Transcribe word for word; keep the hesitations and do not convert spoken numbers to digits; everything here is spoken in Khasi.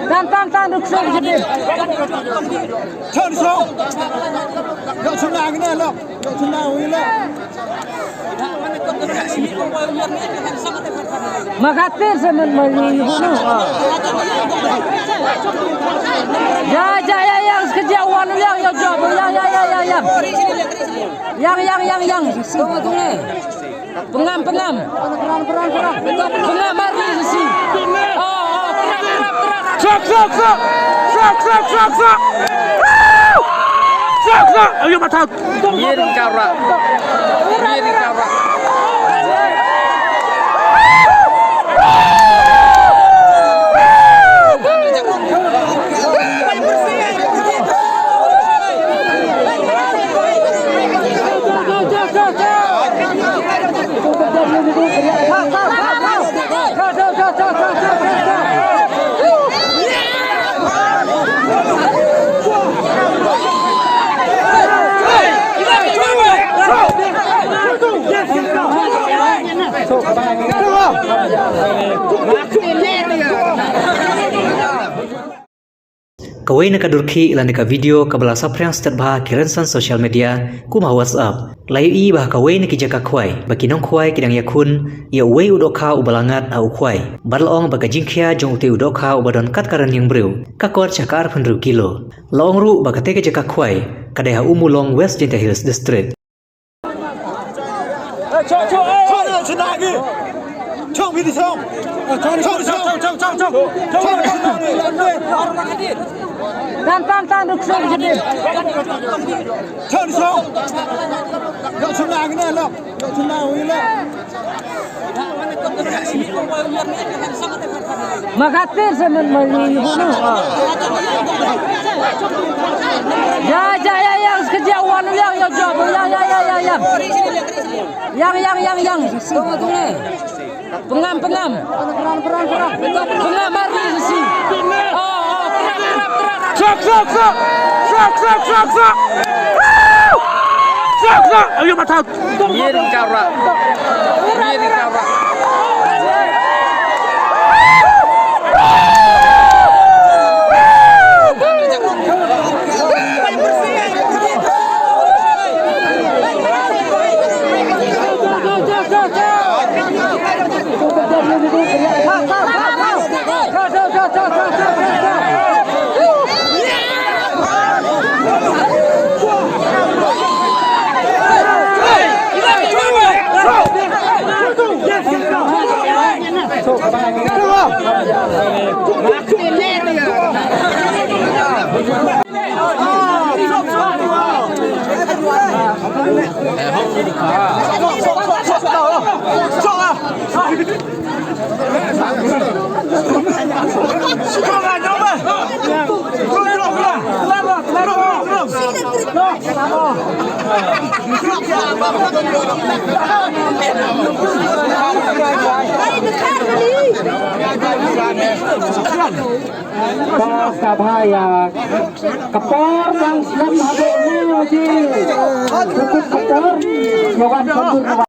Tan, tan, tan, ruk suk jadid. Ma khatir sa man ma ri ri bunu. Ya, ya, ya, ya, sekejap wan yang ya jawab. Ya, ya, ya, ya, ya. Yang, yang, yang, yang. Tunggu, tunggu. Pengam, pengam. Pengam, mari, si. Oh, oh, pengam, pengam, pengam. Sok, sok, sok. Sok, sok, sok, sok. Sok, sok. Ayo, mata. Ye ri ka rak. Ye ri ka rak. Kawei na ka dur khih lane ka video kaba la saphriang stet bha ha ki rynsan social media kum ha WhatsApp. La ïohi ba ha kawei na ki jaka khwai ba ki nongkhwai ki dang ïakhun ïa uwei u dohkha uba la ngat ha u khwai. Bad la ong ba ka jingkhia jong utei u dohkha uba don kat ka rynieng briew ka kot sha ka arphew hynriew kilo. La ong ruh ba katei ka jaka khwai ka dei ha Ummulong, West Jaintia Hills District. Tan, tan, tan, ruk suk jadid. Ma khatir sa man ma ri ri bunu. Ya, ya, ya, ya, sekejap wan yang ya jawab. Ya, ya, ya, ya, ya, ya. Yang, yang, yang, yang. Tunggu, tunggu. Pengam, pengam. Pengam, mari, si. Oh, oh, pengam, pengam, pengam. Sok, sok, sok. Sok, sok, sok, sok. Sok, sok. Ayo, mata. Ye ri ka rak. Ye ri ka rak. Ka sngewbha ïa ka por dang slem haduh ne, ka por ïa wan ka por.